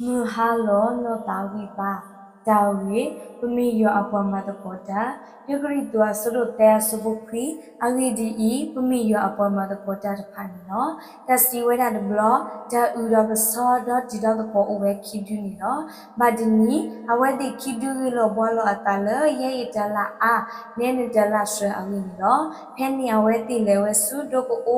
မုၢ်ဟါလီၤနီၢ်သးဝံၣ်ပၢ်. တၢ်ဂ့ၢ်, ပမ့ၢ်ယွၤအပှၤမၤသကိးတၢ်. တၢကရံၣ်သူး အဆၢဒိၣ်သၢ အဆၢဖိခွံ. အဂ့ၢ်ဒ်အံၤ, ပမ့ၢ်ယွၤအပှၤမၤသကိးတၢ်တဖၣ်န့ၣ်လီၤ. တၢ်စံးဝဲဒၣ်တဘျီ, တၢ်အုၣ်ဒီးကဆီဒီတံၤဒီသကိးအိၣ်ဝဲခံဒုန့ၣ်လီၤ. ဘၣ်တနံၤ အဝဲသ့ၣ်ခံဒုဂ့ၤလိာ်ဘှီလိာ်အသးလၢ ယဲယတၢ်လၢ်အါ, နဲနတၢ်လၢ်စှၤအဂ့ၢ်န့ၣ်လီၤ. ဖဲန့ၣ်အဝဲသ့ၣ်လဲၤဝဲဆူဒိကအိ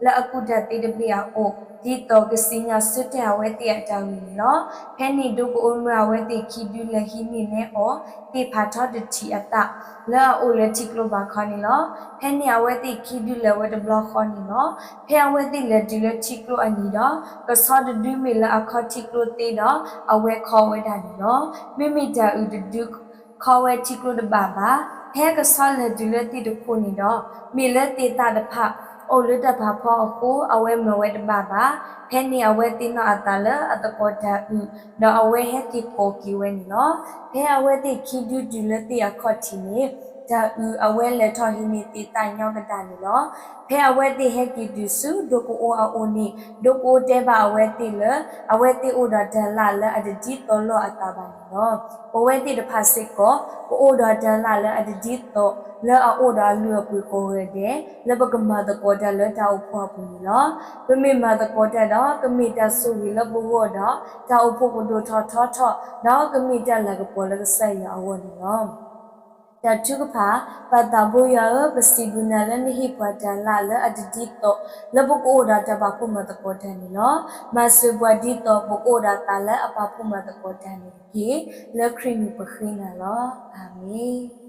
လၢအကူၣ်တၢ်သ့တဘ့ၣ်အအိၣ်, ဒ်သိးကစံၣ်ညီၣ်ဆၢတဲာ်အဝဲသ့ၣ်အတၢ်ဂ့ၢ်န့ၣ်လီၤ. ဖဲန့ၣ်ဒိကအိမၢအဝဲသ့ၣ်ခံဒုလဲၤဟံးန့ၢ်နဲအီၤ သ့ၣ်ဖးထီတထံးအသၣ် လၢအအိၣ်လၢထံကျိဘးခီန့ၣ်လီၤ. ဖဲန့ၣ်အဝဲသ့ၣ်ခံဒုလဲၤဝဲတဘျီဃီန့ၣ်လီၤ. ဖဲအဝဲသ့ၣ်လဲၤတုၤလၢထံကျိအနံၤဒီး ကဆီတဒုမ့ၢ်လၢအခီထံကျိသ့ဒီး အဝဲခီဝဲဒၣ်န့ၣ်လီၤ. မ့မ့ၢ်တၢ်အုၣ်တဒုခီဝဲထံကျိတဘၣ်ဘၣ်. ဖဲကဆီလဲၤတုၤလၢသ့ၣ်တခိၣ်န့ၣ်ဒီး မ့ၢ်လၢသ့ၣ်သၣ်တဖၣ် အိၣ်လၢတၢ်ဖးဖီအဃိ အဝဲမၤဝဲတဘၣ်ဘၣ်. ဖဲန့ၣ်အဝဲသ့ၣ်နီၢ်အသးလၢအသကိးတၢ်အုၣ်, ဒီးအဝဲဟဲက့ၤကိးက့ၤဝဲန့ၣ်လီၤ. ဖဲအဝဲသ့ၣ်ခံဒုတုၤလၢသ့ၣ်အခီၣ်ထံးန့ၣ် တၢ်အုၣ်အဝဲလဲၤထီၣ်ဟံးန့ၢ်သ့ၣ်သၣ်ညီကဒၣ်န့ၣ်လီၤ. ဖဲအဝဲသ့ၣ်ဟဲက့ၤတုၤဆူဒိကအိအအိၣ်န့ၣ် ဒိကအိတဲဘၣ်အဝဲသ့ၣ်လၢ အဝဲသ့ၣ်အိၣ်ဒီးတၢ်လၢ်လၢအတဒ်သိးလိာ်အသးဘၣ်န့ၣ်လီၤ. ပဝဲသ့ၣ်တဖၣ်စ့ၢ်ကီး ပအိၣ်ဒီးတၢ်လၢ်လၢအတဒ်သိး လၢအအိၣ်ဒီးအလုၢ်အပှ့ၤကိးဂၤဒဲး လၢပကမၤသကိးတၢ်လၢတၢ်အိၣ်ဖှိၣ်အပူၤန့ၣ်လီၤ. ပမ့ၢ်မၤသကိးတၢ်ဒီး ကမ့ၢ်တၢ်ဆိၣ်ဂ့ၤလၢပဂီၢ်ဒီး တၢ်အိၣ်ဖှိၣ်ကဒိၣ်ထီၣ်ထီထီၣ် ဒီးကမ့ၢ်တၢ်လၤကပီၤလၢကစၢ်ယွၤအဂီၢ်န့ၣ်လီၤ. တၢ်ထုကဖၣ်, ပၢ်သးဘိယွၤဧၢ, ပစံးဘျုးနၤလၢနဟ့ၣ်ပှၤတၢ်လၢ်လၢအတဒ်သိး လၢပကအိၣ်ဒီးတၢ်ပာ်ဖှိၣ်မၤသကိးတၢ်န့ၣ်လီၤ. မၤစၢၤပှၤဒ်သိးပကအိၣ်ဒီးသးလၢအပာ်ဖှိၣ်မၤသကိးတၢ်န့ၣ်တက့ၢ်. လၢခရံာ်မံၤပဃ့နၤလီၤ. အၤမ့ၣ်.